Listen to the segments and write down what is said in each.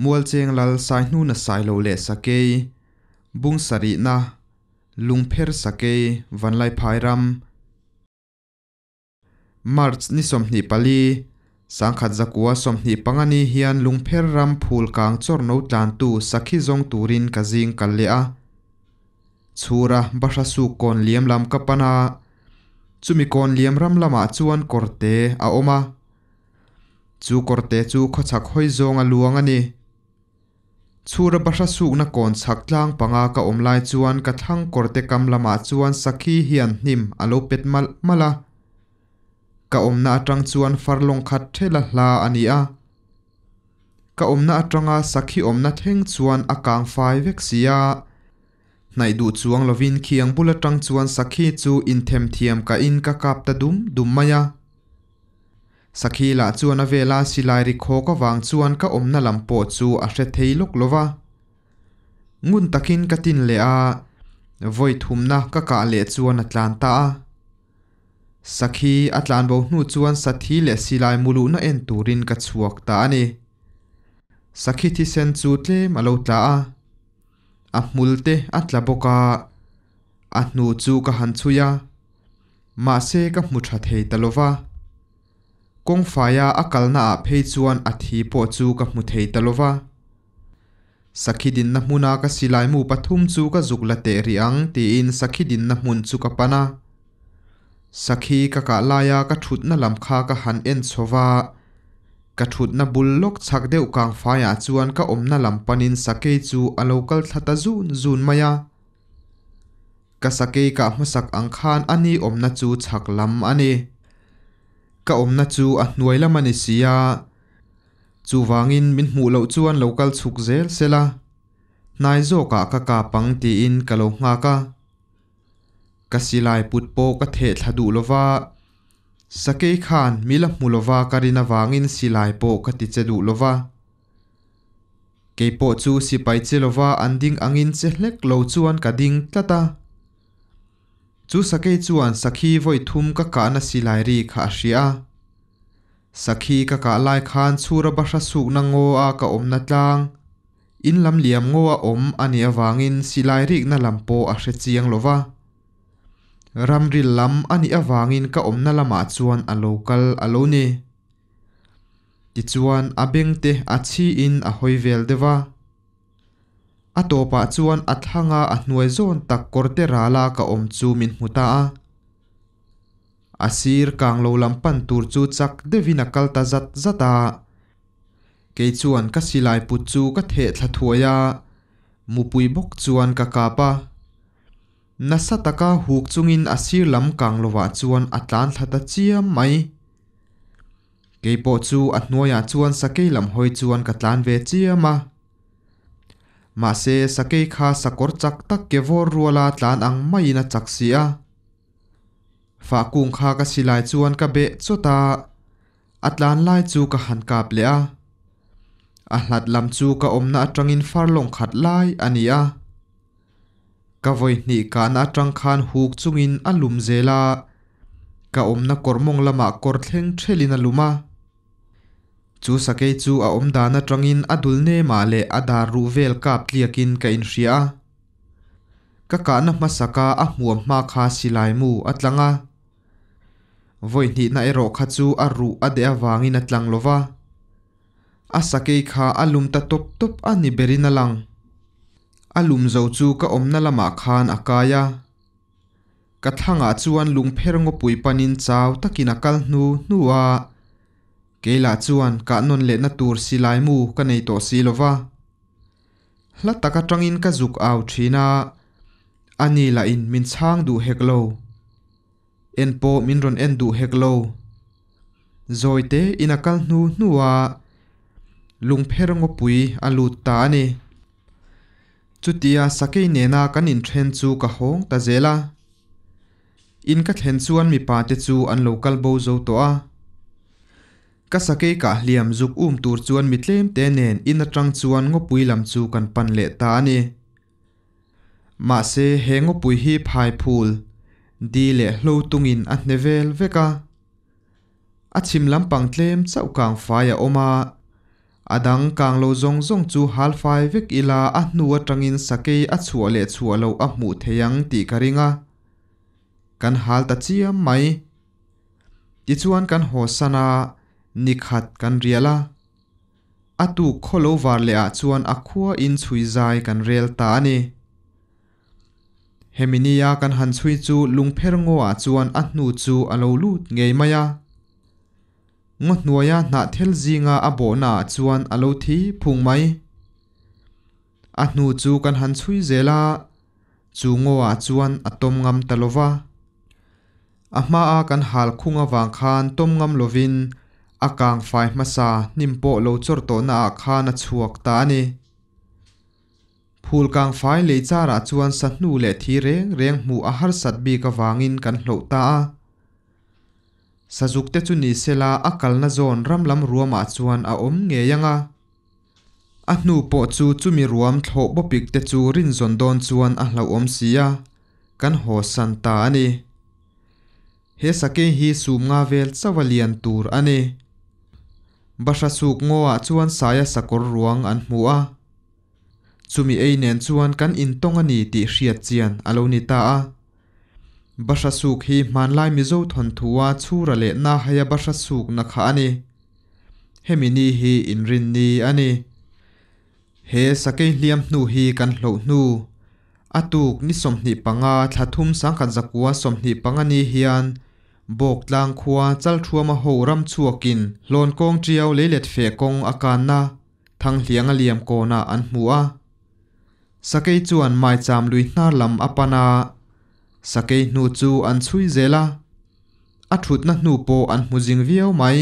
Mualcheng lal Saihnuna Sailo leh Sakei, Bung sarihna, Lungpher Sakei, Vanlaiphai ram. March ni 24, 1925 ni hian Lungpher ram phul kang chawrno tlantu sakhi zawng turin ka zing kal leh a. Chhura bahra suk kawn liam lam ka pan a, chumi kawn liam ram lamah chuan kawrte a awm a. Chu kawrte chu khawchhak hawi zawng a luang a ni. Chhura bahra sukna kawn chhak tlang panga ka awm lai chuan ka thlang kawrte kam lamah chuan sakhi hian hnim a lo pet malh malh a. Ka awmna atang chuan farlawng khat thela hla a ni a. Ka awmna atanga sakhi awmna thleng chuan a kang fai vek si a. Hnaih duh chuang lovin khiang bul atang chuan sakhi chu inthemthiam kahin ka kap ta dum dum mai a. Sakhi lah chuan a vela silai ri khawk avang chuan ka awmna lam pawh chu a hre thei lawk lo va. Ngun takin ka tin leh a, vawi thumna ka kah leh chuan a tlan ta a. Sakhi a tlan bo hnu chuan sathi leh silai muluhna en turin ka chhuak ta a ni. Sakhi thisen chu tlem a lo tla a. A hmul te a tla bawk a, a hnu chu ka han chhui a, mahse ka hmu tha thei ta lo va. Kawngfaia a kalna ah phei chuan a thi pawh chu ka hmu thei ta lo va. Sakhi dinna hmuna ka silai mu pathum chu ka zuk la teh rih ang tiin sakhi dinna hmun chu ka pan a. Sakhi ka kah laia ka thutna lam kha ka han en chho va, ka thutna bul lawk chhak deuh kang faiah chuan ka awmna lam panin sakei chu a lo kal thla ta zun zun mai a. Ka sakei kah hmasak ang khan a ni awmna chu chhak lam a ni. Ka awmna chu a hnuai lam a ni si a, chuvangin min hmuh loh chuan lo kal chhuk zel sela, hnai zawkah ka kap ang tiin ka lo nghak a. Ka silai put pawh ka theh thla duh lova, sakei khan mi la hmu lova ka rin avangin silai pawh ka ti che duh lova. Kei pawh chu sipai che lova an ding angin che hlek lo chuan ka ding tlat a. Chu sakei chuan sakhi vawi thum ka kahna silai ri kha a hria a. Sakhi ka kah lai khan chhura bahra sukna ngaw a ka awmna tlang. In lam liam ngaw a awm a nih avangin silai rikna lam pawh a hre chiang lo va. Ramril lam a nih avangin ka awmna lamah chuan a lo kal a lo ni. Tichuan a beng te a chhiin a hawi vel deuh va. A tawpah chuan a thlanga a hnuai zawn tak kawrte rala ka awm chu min hmu ta a. A sir kang lo lam pan tur chu chak deuhin a kal ta zat zat a. Kei chuan ka silai put chu ka theh thla thuai a, mupui bawk chuan ka kap a. Nasa taka huk chungin a sir lam kang lovah chuan a tlan thla ta chiam mai. Kei pawh chu a hnuaiah chuan sakei lam hawi chuan ka tlan ve chiam a. Mahse sakei kha sakawr chak tak ke vawr ruala tlan ang maiin a chak si a. Fahkung kha ka silai chuan ka beh chawt a. A tlan lai chu ka han kap leh a, a hlat lam chu ka awmna atangin farlawng khat lai a ni a. Ka vawi hnih kahna atang khan huk chungin a lum zel a, ka awmna kawr mawng lamah kawr thleng thelin a lum a. Chu sakei chu a awm dan atangin a dul nemah leh a dar ruh vel kap tliakin ka inhria a. Ka kahna hmasaka a hmuam hma kha silai mu a tlang a. Vawi hnihna erawh kha chu a ruh a deh avangin a tlang lo va, a sakei kha a lum ta tawp tawp a ni berin a lang. A lum zo chu ka awmna lamah khan a kai a, ka thlangah chuan lungpher ngawpui panin chau takin a kal hnu hnu a, kei lah chuan kah nawn lehna tur silai mu ka nei tawh si lo va. Hla tak atangin ka zuk au thin a, ani lahin min chhang duh hek lo. En pawh min rawn en duh hek lo. Zawi te in a kal hnu hnu a, lungpher ngawpui a lut ta a ni. Chutia sakei nena kan inthen chu ka hawng ta zel a. In ka thlen chuan mipa te chu an lo kal bo zo tawh a. Ka sakei kah hliam zuk um tur chuan mi tlem te nen in atang chuan ngawpui lam chu kan pan leh ta a ni. Mahse, he ngawpui hi phai phul, di leh hlo tungin a hne vel vek a. A chhim lampang tlem chauh kang fai a awm a, A dang kang lo zawng zawng chu hal fai vek ila a hnu atangin sakei a chhuah leh chhuah loh a hmuh thei ang tih ka ring a. Kan hal ta chiam mai. Tichuan kan haw san a, nikhat kan rial a. A tuk khaw lo var leh ah chuan a khua in chhui zai kan rel ta a ni. Hemi nia kan han chhui chu lungpher ngaw ah chuan a hnu chu a lo lut ngei mai a. Ngaw hnuaia hnahthel zinga a bawhna ah chuan a lo thi phung mai. A hnu chu kan han chhui zel a, chu ngaw ah chuan a tawm ngam ta lo va. A hmaa kan hal khung avang khan tawm ngam lovin a kang fai hmasa hnim pawh lo chawr tawhna ah khan a chhuak ta a ni. Phul kang fai lei charah chuan sahnu leh thi reng reng hmuh a harsat bik avangin kan hloh ta a. Sazuk te chu ni sela a kalna zawn ram lam ruamah chuan a awm ngei ang a. A hnu pawh chu chumi ruam thlawh bawpik te chu rinzawn dawn chuan a hlauhawm si a, kan haw san ta a ni. He sakei hi sum nga vel chauh a lian tur a ni. Bahra suk ngaw ah chuan saia sakawr ruang an hmu a. Chumi ei nen chuan kan intawng a ni tih hriat chian a lo ni ta a. Bahra suk hi hmanlai Mizo thawnthua chhura leh Nahaia bahra sukna kha a ni. Hemi ni hi inrinni a ni. He sakei hliam hnu hi kan hloh hnu. A tuk ni 25 thla thum 1975 ni hian Bawktlang khua Chalthuama ho ram chhuakin hlawn kawng tiau leilet feh kawng a kanna Thanghliang a liam kawnah an hmu a. Sakei chuan maicham lui hnar lam a pan a, sakei hnu chu an chhui zel a, a thutna hnu pawh an hmu zing viau mai.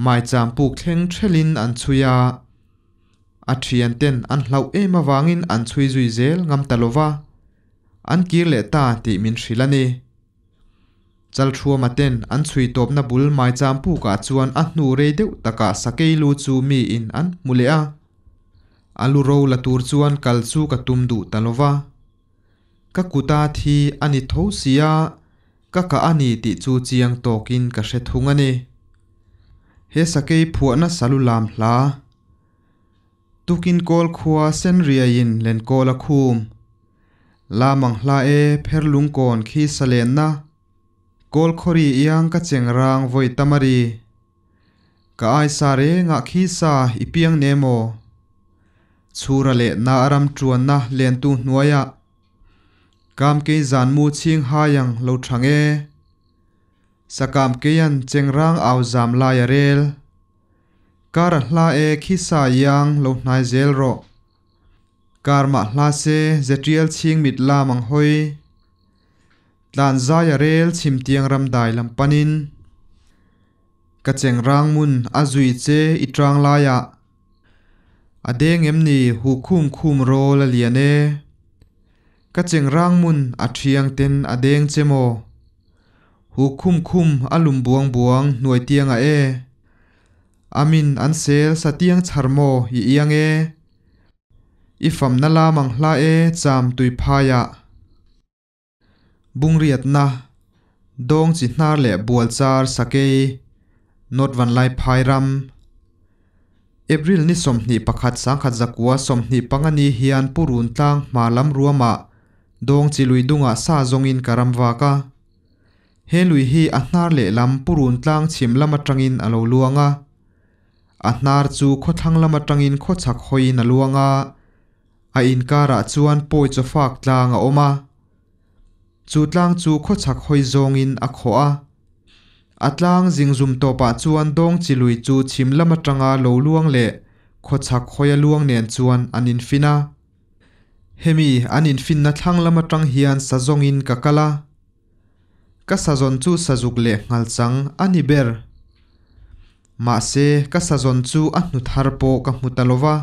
Maicham puk thleng thelin an chhui a, a thian ten an hlauh em avangin an chhui zui zel ngam ta lova, an kir leh ta tih min hrilh a ni. Chalthuama ten an chhui tawpna bul maicham pukah chuan a hnu rei deuh takah sakei lu chu miin an hmu leh a. A lu ro la tur chuan kal chu ka tum duh ta lo va. Ka kuta thi a ni tho si a, ka kah a ni tih chu chiang tawkin ka hre thung a ni. He sakei phuahna salu lam hla. Tukin kawl khua sen riaiin lenkawl a khum. Lamang hla e pher lungkawn khi salenna. Kawl khawri iang ka cheng rang vawi tamari. Ka ai sa reng ah khi sa i piang ne maw? Chhura leh na a ram tuanna lentu hnuaiah Kam kei zan mu chhing hai ang lo thang e. Sakam keian chengrang au zam lai a rel. Kar a hla e khi sa iang lo hnai zel rawh. Kar mah hla se ze tial chhing mit lam ang hawi. Tlan zai a rel chhim tiang ram dai lam panin. Ka cheng rang mun a zui che i tang laiah. A deng em ni hu khum khum rawl a lian e. Ka cheng rang mun a thiang ten a deng che maw. Hu khum khum a lum buang buang hnuai tiangah e. Amin an sel sa tiang chhar maw i iang e. I famna lamang hla e cham tui phaiah. Bungriatna, Dawng chi hnar leh bual char sakei, North Vanlai phai ram. April ni 21 1925 ni hian Purun tlang hma lam ruamah Dawng chi lui dungah sa zawngin ka ram vak a. He lui hi a hnar leh lam Purun tlang chhim lam atangin a lo luang a. A hnar chu khawthlang lam atangin khawchhak hawiin a luang a. A inkarah chuan pawi chawfak tlang a awm a. Chu tlang chu khawchhak hawi zawngin a khawh a. A tlang zingzum tawpah chuan dawng chi lui chu chhim lam atanga lo luang leh khawchhak hawia luang nen chuan an infin a. Hemi an infinna thlang lam atang hian sa zawngin ka kal a. Ka sazawn chu sazuk leh nghalchang a ni ber. Mahse, ka sazawn chu a hnu thar pawh ka hmu ta lo va.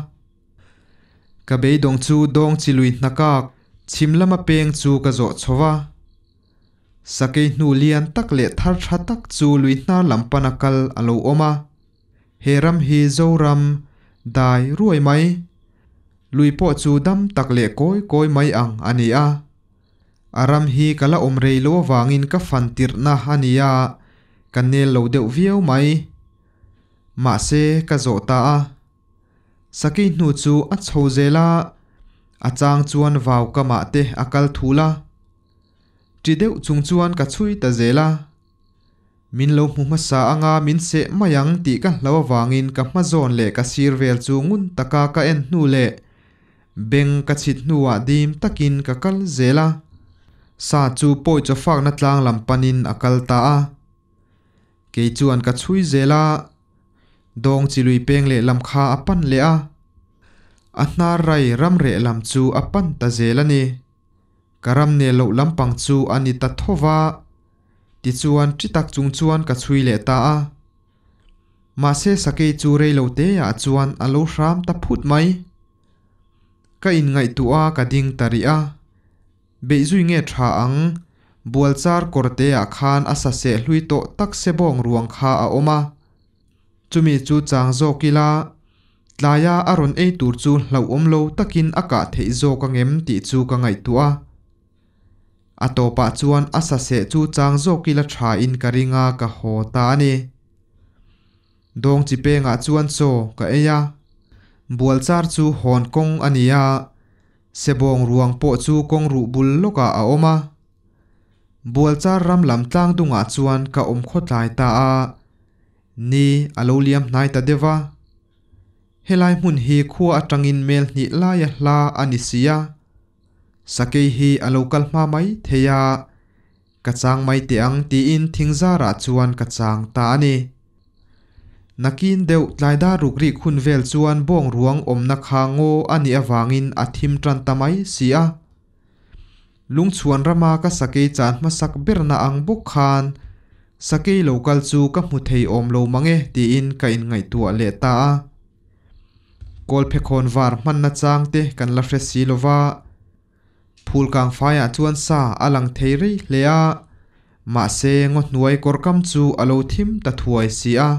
Ka beidawng chu dawng chi lui hnakak chhim lama peng chu ka zawh chho va. Sakei hnu lian tak leh thar tha tak chu lui hnar lam pana kal a lo awm a. He ram hi Zoram dai ruai mai. Lui pawh chu dam tak leh kawi kawi mai ang a ni a. A ram hi ka la awm rei lo avangin ka fan tirhna a ni a, ka nel lo deuh viau mai. Mahse ka zawh ta a. Sakei hnu chu a chho zel a, a chang chuan vau kamah te a kal thul a. Ṭi deuh chung chuan ka chhui ta zel a. Min lo hmu hmasa anga min seh mai ang tih ka hlo avangin ka hma zawn leh ka sir vel chu ngun taka ka en hnu leh beng ka chhit hnuah dim takin ka kal zel a. Sa chu pawi chaw fakna tlang lam panin a kal ta a. Kei chuan ka chhui zel a, dawng chi lui peng leh lam kha a pan leh a. A hnar rai ram reh lam chu a pan ta zel a ni. Ka ram nel loh lampang chu a ni ta tho va, tichuan ṭi tak chung chuan ka chhui leh ta a. Mahse sakei chu rei lo te ah chuan a lo hram ta phut mai. Ka inngaihtuah a ka ding ta rih a. Beih zui nge tha ang, bualchar kawr te ah khan a sa seh hlui tawh tak se bawng ruang kha a awm a. Chumi chu chang zawk ila, tlaia a rawn ei tur chu hlauhawm lo takin a kah theih zawk angem tih chu ka ngaihtuah a. A tawpah chuan a sa seh chu chang zawk ila tha in ka ring a ka haw ta a ni. Dawng chi pengah chuan chaw ka ei a. Bualchar chu hawn kawng a ni a, sebawng ruang pawh chu kawng ruh bul lawkah a awm a. Bualchar ram lam tlang dungah chuan ka awm khawtlai ta a. Ni, a lo liam hnai ta deuh va. Helai hmun hi khua atangin mel hnih laia hla a ni si a. Sakei hi a lo kal hma mai thei a, ka chang mai teh ang tiin thingzarah chuan ka chang ta a ni. Nakin deuh tlaidar ruk rik hun vel chuan bawng ruang awmna kha ngaw a nih avangin a thim tan ta mai si a. Lungchhuan rama ka sakei chan hmasak berna ang bawk khan sakei lo kal chu ka hmu thei awm lo mang e tiin ka inngaihtuah leh ta a. Kawlphekhawn var hmanna chang te kan la hre si lo va, phulkang faiah chuan sa a lang thei rei hle a, mahse ngaw hnuai kawrkam chu a lo thim ta thuai si a.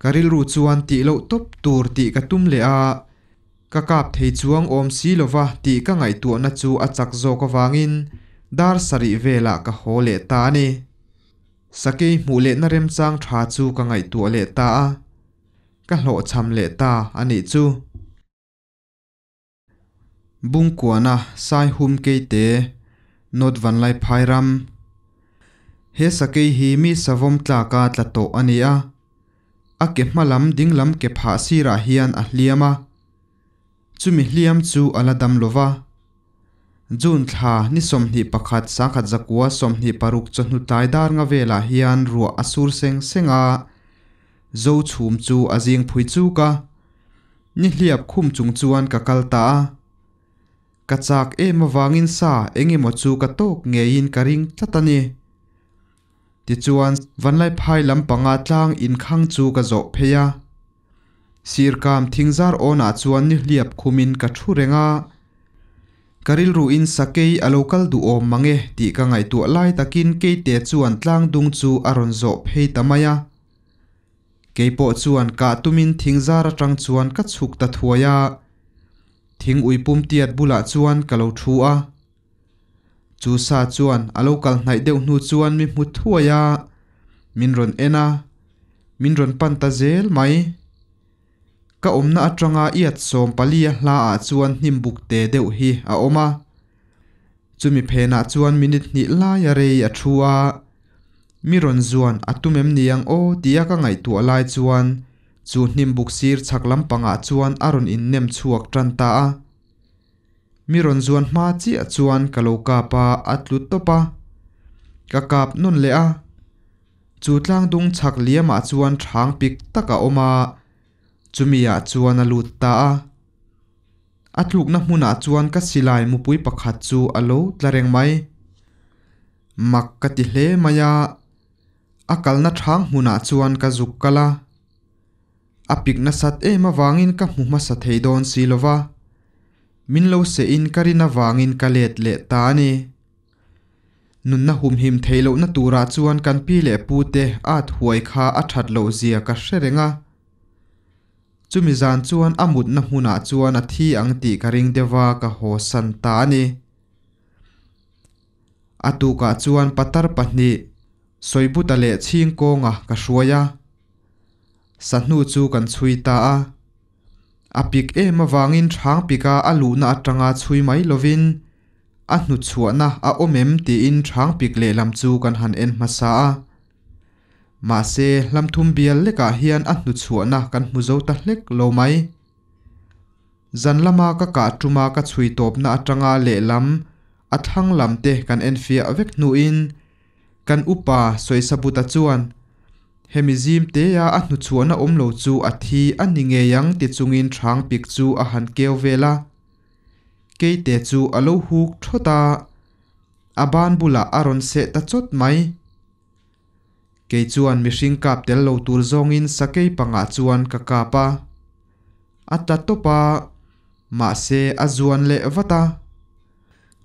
Ka rilru chuan tih loh tawp tur tih ka tum leh a, Ka kap thei chuang awm si lova tih ka ngaihtuahna chu a chak zawk avangin dar sarih velah ka haw leh ta a ni. Sakei hmuh lehna remchang tha chu ka ngaihtuah leh ta a, ka hlawhchham leh ta a nih chu. Bungkuana Saihum Keite, North Vanlaiphai ram. He sakei hi mi savawm tlaka tla tawh a ni a. A ke hma lam ding lam ke phah sirah hian a hliam a, chumi hliam chu a la dam lo va. June thla ni 21 1926 chawhnu tlai dar nga velah hian ruah a sur seng seng a, zo chhum chu a zing phui chuk a, ni hliap khum chung chuan ka kal ta a. Ka chak em avangin sa eng emaw chu ka tawk ngeiin ka ring tlat a ni. Tichuan, Vanlaiphai lampanga tlang inkhang chu ka zawh phei a. Sirkam thingzar awnah chuan nihliap khumin ka thu reng a. Ka rilruin sakei a lo kal duhawm mang e tih ka ngaihtuah lai takin Keite chuan tlang dung chu a rawn zawh phei ta mai a. Keipawh chuan kah tumin thingzar atang chuan ka chhuk ta thuai a. Thing uipum tiat bulah chuan ka lo thu a. Chu sa chuan a lo kal hnaih deuh hnu chuan mi hmu thuai a, min rawn en a, min rawn pan ta zel mai. Ka awmna atanga iat 14 a hla ah chuan hnim buk te deuh hi a awm a. Chumi phenah chuan minute hnih lai a rei a thu a, mi rawn zuan a tum em ni ang aw tia ka ngaihtuah lai chuan chu hnim buk sir chhak lampangah chuan a rawn innem chhuak tan ta a. Mi rawn zuan hma chiah chuan ka lo kap a, a tlu tawp a. Ka kap nawn leh a. Chu tlangdung chhak liamah chuan thang pik tak a awm a, chumi ah chuan a lut ta a. A tlukna hmunah chuan ka silai mupui pakhat chu a lo tla reng mai. Mak ka ti hle mai a, a kalna thang hmunah chuan ka zuk kal a. A pik nasat em avangin ka hmu hmasa thei dawn si lo va, min lo seh in ka rin avangin ka let leh ta a ni. Nunna humhim theih lohna turah chuan kan pi leh pu te at huai kha a that loh zia ka hre reng a. Chumi zan chuan a mutna hmunah chuan a thi ang tih ka ring deuh va ka haw san ta a ni. A tukah chuan patar pahnih Sawibuta leh Chhingkawnga ka hruai a. Sahnu chu kan chhui ta a. A pik em avangin hrang pika a luhna atanga chhui mai lovin a hnuchhuahna a awm em tiin hrang pik lehlam chu kan han en hmasa a. Mahse, hlam thum bial lekah hian a hnuchhuahna kan hmu zo ta hlek lo mai. Zan lama ka kah tuma ka chhui tawpna atanga lehlam a thlang lam te kan enfiah vek hnuin kan upa Sawisabuta chuan hemi zim tea a hnuchhuahna awm lo chu a thi a ni ngei ang ti chungin hrang pik chu a han keu vel a. Keite chu a lo huk thawt a, a ban bulah a rawn seh ta chawt mai. Kei chuan mihring kap tel lo tur zawngin sakei pangah chuan ka kap a. A tla tawp a, mahse a zuan leh vat a.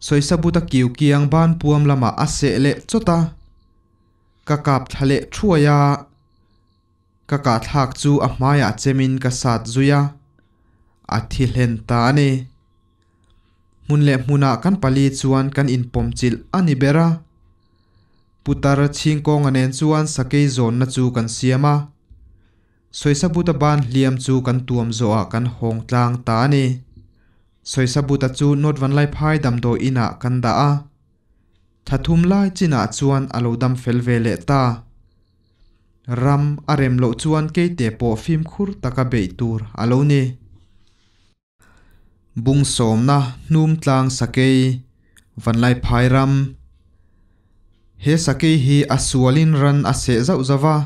Sawisabuta kiu kiang ban puam lamah a seh leh chawt a. Ka kap thla leh thuai a, ka kahthlak chu a hmaiah chemin ka sat zui a, a thi hlen ta a ni. Hmun leh hmunah kan pali chuan kan inpawm chilh a ni ber a. Putar chhingkawnga nen chuan sakei zawnna chu kan siam a. Sawisabuta ban hliam chu kan tuam zawhah kan hawng tlang ta a ni. Sawisabuta chu North Vanlaiphai damdawi inah kan dah a. Thla thum lai chinah chuan a lo dam fel ve leh ta. Ram a rem loh chuan keite pawh fimkhur taka beih tur a lo ni. Bung sawmna hnum tlang sakei Vanlaiphai ram. He sakei hi a sualin ran a seh zauh zauh a.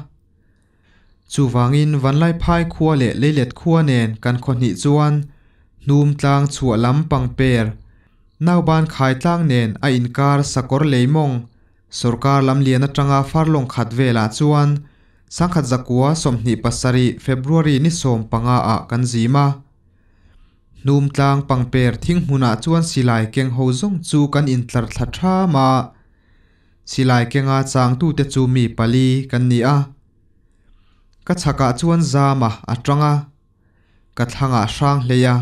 Chuvangin Vanlaiphai khua leh Leilet khua nen kan khaw hnih chuan hnum tlang chhuah lam pangper Nauban khai tlang nen a inkar sakawr leimawng Sorkar lam lian atanga farlawng khat velah chuan sangkhat zakua 27 February ni 15 ah kan zim a. Hnum tlang pangper thing hmunah chuan silai keng ho zawng chu kan intlar thla tham a. Silai kenga changtute chu mi pali kan ni a. Ka chhakah chuan Zama a tang a, ka thlangah Hranghlei a.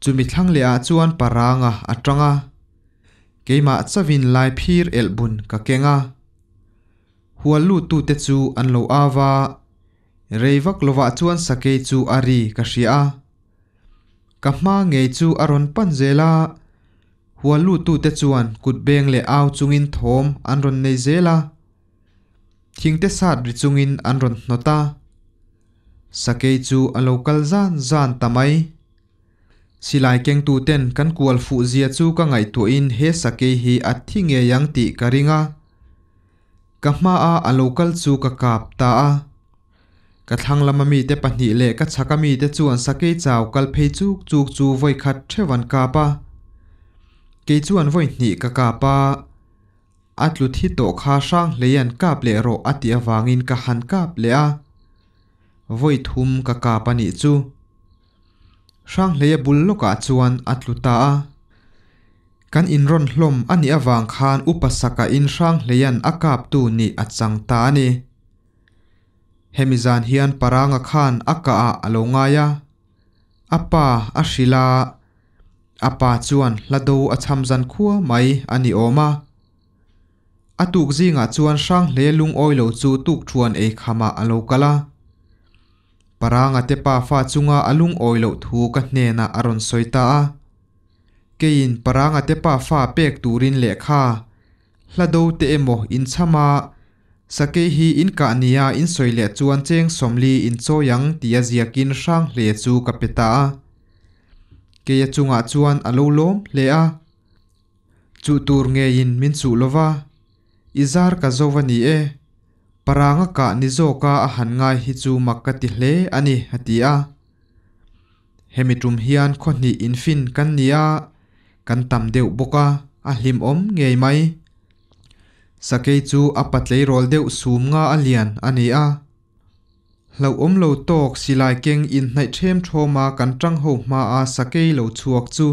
Chumi thlang leh ah chuan Paranga a tang a. Keimah chauhin lai phir elh bun ka keng a. Hual luttute chu an lo au a, rei vak lovah chuan sakei chu a ri ka hria a. Ka hma ngei chu a rawn pan zel a, hual luttute chuan kut beng leh au chungin thawm an rawn nei zel a. Thingte sat ri chungin an rawn hnawt a. Sakei chu a lo kal zan zan ta mai. Silai kengtu ten kan kual fuh zia chu ka ngaihtuahin he sakei hi a thi ngei ang tih ka ring a. Ka hmaa a lo kal chu ka kap ta a. Ka thlang lama mite pahnih leh ka chhaka mite chuan sakei chau kal phei chuk chuk chu vawi khat theuh an kap a. Kei chuan vawi hnih ka kap a. A tlu thi tawh kha hrang hlei an kap leh rawh a tih avangin ka han kap leh a. Vawi thum ka kap a nih chu. Hranghleia bul lawkah chuan a tlu ta a. Kan inrawn hlawm a nih avang khan Upa Saka in Hranghleia'n a kaptu nih a chang ta a ni. Hemi zan hian Paranga khan a kah ah a lo ngai a. A pa a hrilh a, a pa chuan hla do a cham zan khua mai a ni awm a. A tuk zingah chuan Hranghleia lungawi lo chu tukthuan ei khamah a lo kal a. Paranga te pafa chunga a lungawi loh thu ka hnenah a rawn sawi ta a. Keiin Paranga te pafa pek turin lehkha, hla do te emaw in chham a, sakei hi in kah nia in sawi leh chuan cheng sawmli in chawi ang tia ziakin hrang hle chu ka pe ta a. Keia chungah chuan a lo lawm hle a. Chuh tur ngeiin min chuh lo va, i zar ka zo a ni e. Paranga kah ni zawka a han ngai hi chu mak ka ti hle a ni, a ti a. Hemi tum hian khaw hnih infin kan ni a, kan tam deuh bawk a, a hlimawm ngei mai. Sakei chu a patleirawl deuh sum nga a lian a ni a. Hlauhawm lo tawk silai keng inhnaih ṭhem ṭhawma kan ṭang ho hmaa sakei lo chhuak chu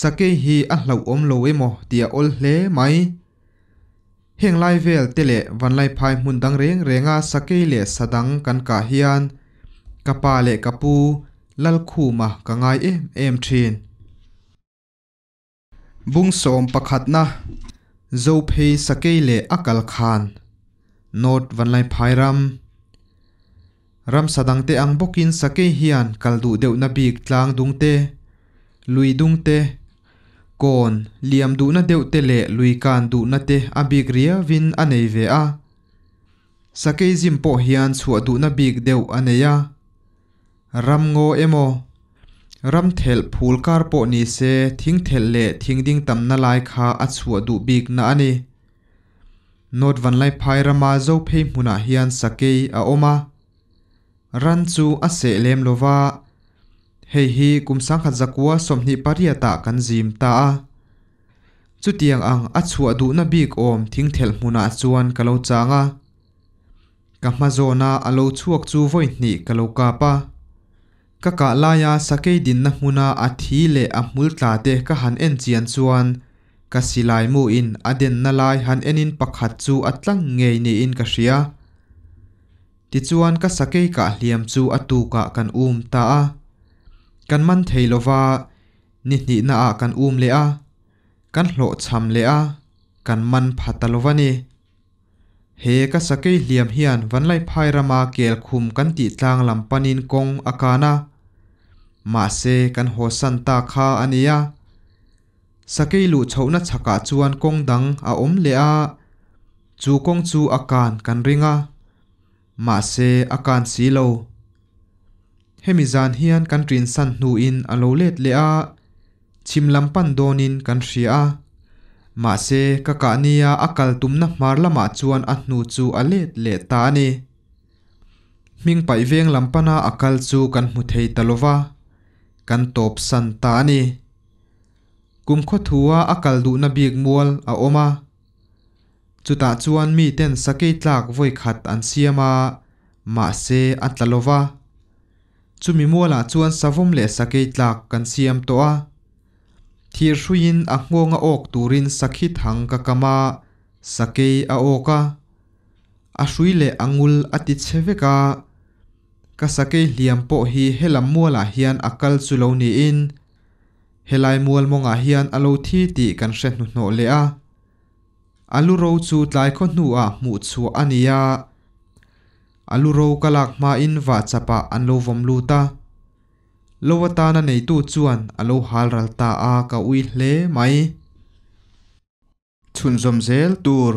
sakei hi a hlauhawm lo emaw tih a awl hle mai. Heng lai vel te leh Vanlaiphai hmun dang reng renga sakei leh sa dang kan kah hian ka pa leh ka pu Lalkhuma ka ngai em em ṭhin. Bung sawm pakhatna, Zophei Sakei leh a kal khan, North Vanlaiphai ram. Ramsa dangte ang bawkin sakei hian kal duh deuhna bik tlang dung te, lui dung te, kawn liam duhna deuh te leh lui kan duhna te a bik riauin a nei ve a. Sakei zim pawh hian chhuah duhna bik deuh a nei a. Ram ngaw emaw, ram thelh phul kar pawh ni se thing thelh leh thing ding tamna lai kha a chhuah duh bikna a ni. North Vanlaiphai rama Zophei hmunah hian sakei a awm a. Ran chu a seh lem lo va, hei hi kum 1928 ah kan zim ta a. Chutiang ang a chhuah duhna bik awm thingthelh hmunah chuan ka lo chang a. Ka hma zawna a lo chhuak chu vawi hnih ka lo kap a. Ka kah laia sakei dinna hmuna a thi leh a hmul tla te ka han en chian chuan ka silai muin a denna lai han enin pakhat chu a tlang ngei niin ka hria. Tichuan ka sakei kah hliam chu a tukah kan um ta a. Kan man thei lova, ni hnihnaah kan um leh a, kan hlawhchham leh a, kan man pha ta lova ni. He ka sakei hliam hian Vanlaiphai rama kel khum kan tih tlang lam panin kawng a kan a. Mahse kan hawsan ta kha a nia. Sakei luh chhohna chhakah chuan kawng dang a awm leh a, chu kawng chu a kan kan ring a. Mahse a kan si lo. Hemi zan hian kan ṭinsan hnuin a lo let leh a, chhim lam pan dawnin kan hria a. Mahse ka kah nia a kal tumna hmar lamah chuan a hnu chu a let leh ta a ni. Hming paih veng lam pana a kal chu kan hmu thei ta lova, kan tawp san ta a ni. Kum khawthua a kal duhna bik mual a awm a. Chutah chuan miten sakei tlak vawi khat an siam a, mahse a tla lo va. Chumi mualah chuan savawm leh sakei tlak kan siam tawh a. Thir hruiin a nghawng a awk turin sakhi thang ka kam a, sakei a awk a. A hrui leh a ngul a ti chhe vek a. Ka sakei hliam pawh hi helam mualah hian a kal chu lo niin Helai mual mawngah hian a lo thi tih kan hre hnuhnawh leh a. A lu ro chu tlai khaw hnuah hmuh chhuah a ni a. A lu ro ka lak hmain vah chapah an lo vawm lut a. Lo atana neitu chuan a lo hal ral ta a ka ui hle mai. Chhunzawm zel tur.